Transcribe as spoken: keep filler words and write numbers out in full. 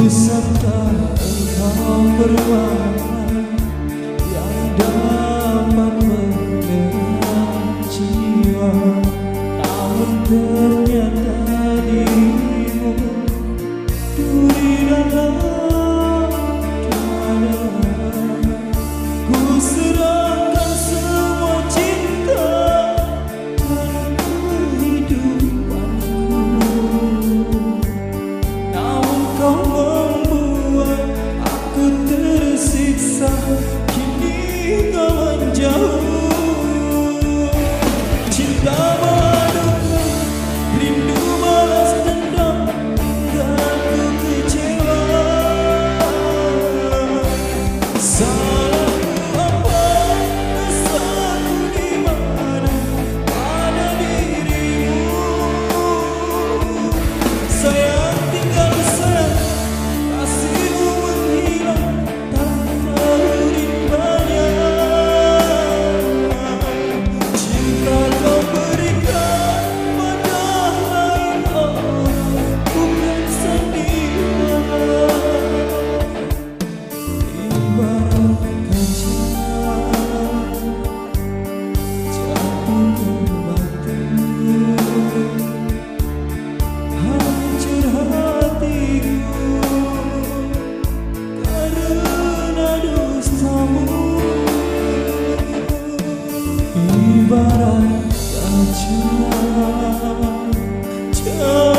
Bisakah engkau bermain yang dapat menenangkan jiwa? Namun ternyata dirimu duri dalam dada. Ku serahkan semua cinta dan kehidupanku. Namun kau membuat aku tersiksa, kini kau menjauh. Cinta mengadu, rindu balas dendam, hingga ku kecewa. Salahku apa? Kesalahanku di mana? Pada dirimu. Sayang, tinggal sayang, kasihmu menghilang tanpa rimbanya. Cinta kau berikan pada lain orang, bukan sendiri. Ibarat kaca jatuh ke batu, hancur hatiku karena dosamu. Ibarat kaca jatuh